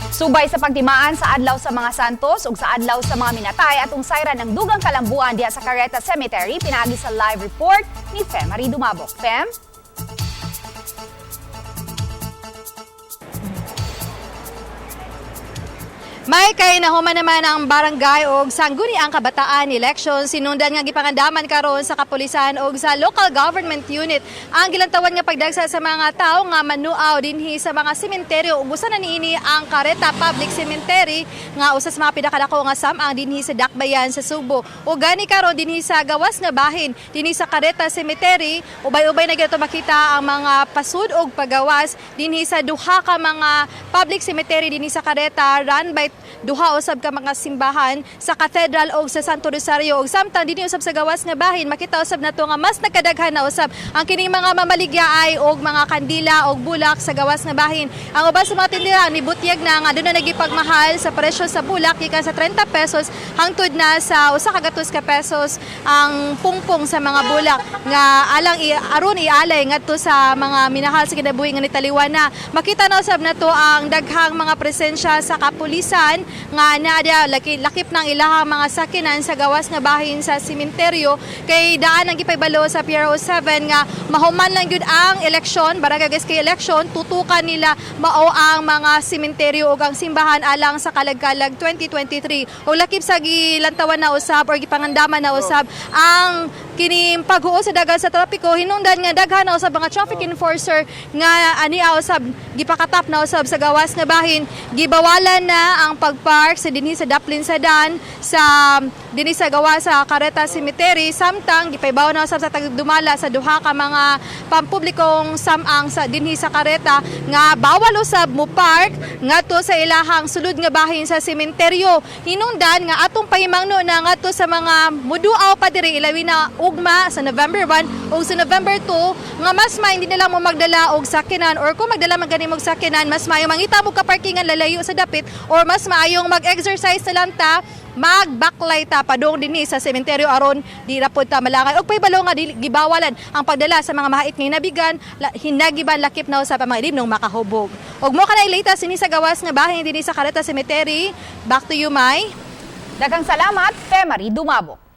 Subay sa pagtimaan sa Adlaw sa mga Santos ug sa Adlaw sa mga Minatay, atong sayran ang dugang kalambuan diha sa Carreta Cemetery pinaagi sa live report ni Fem Marie Dumabok. Fem? May kay nahuman naman ang barangay og sangguniang kabataan election, sinundan nga gipangandaman karon sa kapulisan og sa local government unit ang gilantawan nga pagdagsa sa mga tawo nga manuaw dinhi sa mga sementeryo, ug usa na niini ang Carreta Public Cemetery nga usa sa mga pinakadako nga samang dinhi sa Dakbayan sa Sugbo. Ug gani karon dinhi sa gawas nga bahin dinhi sa Carreta Cemetery, ubay-ubay na gyud makita ang mga pasud og pagawas dinhi sa duha ka mga public cemetery dinhi sa Carreta, run by duha usab ka mga simbahan sa Cathedral og sa Santo Rosario. Og samtang dinhi usab sa gawas nga bahin, makita usab nato nga mas nagkadaghan na usab ang kining mga mamaligya ay og mga kandila og bulak sa gawas nga bahin. Ang uban sa mga tindera nibutyag na nga aduna nagipagmahal sa presyo sa bulak gikan sa 30 pesos hangtod na sa usa ka gatos ka pesos ang pungpong sa mga bulak nga alang aron ialay ngadto sa mga minahal sa kinabuhi nga nitaliwan na. Makita na usab nato ang daghang mga presensya sa kapulisan nga naa lakip ng ilahang mga sakinan sa gawas nga bahin sa sementeryo, kay daan ang gipaybalo sa PRO 7 nga mahuman lang gyud ang eleksyon, barangay SK election, tutukan nila mao ang mga sementeryo ug ang simbahan alang sa Kalagkalag 2023. Ug lakip sa gilantawan na usab or gipangandaman na usab ang kining paghuo sa dagan sa trapiko, hinungdan nga daghan na usab mga traffic enforcer nga ani usab gipakatap na usab sa gawas nga bahin. Gibawalan na ang pagpark sa dinhi sa Daplin sa Dan sa dinhi sa gawas sa Carreta Cemetery, samtang gipaybaw na usab sa tagdumala sa duha ka mga pampublikong samang sa dinhi sa Carreta nga bawal usab mo park ngadto sa ilahang sulod nga bahin sa sementeryo. Hinungdan nga atong pahimangno na ngadto sa mga muduaw pa diri, ilabi na ugma sa November 1 o sa November 2, nga mas may hindi nila mo magdala og sakyanan, or kung magdala man gani og sakyanan, mas maayo mangita mo ka parkingan lalayo sa dapit, or mas maayong mag-exercise na lang ta, magbaklay ta padung dinhi sa sementeryo aron di ra pod ta malakay. Og pahibalo nga dili gibawalan ang pagdala sa mga mahait nga hinabigan, hinagiban lakip na usab ang mga ilimnong makahubog. Og mo kanay latest dinhi sa gawas nga bahin dinhi sa Carreta Cemetery. Back to you, Mai. Daghang salamat, Fe Marie Dumabok.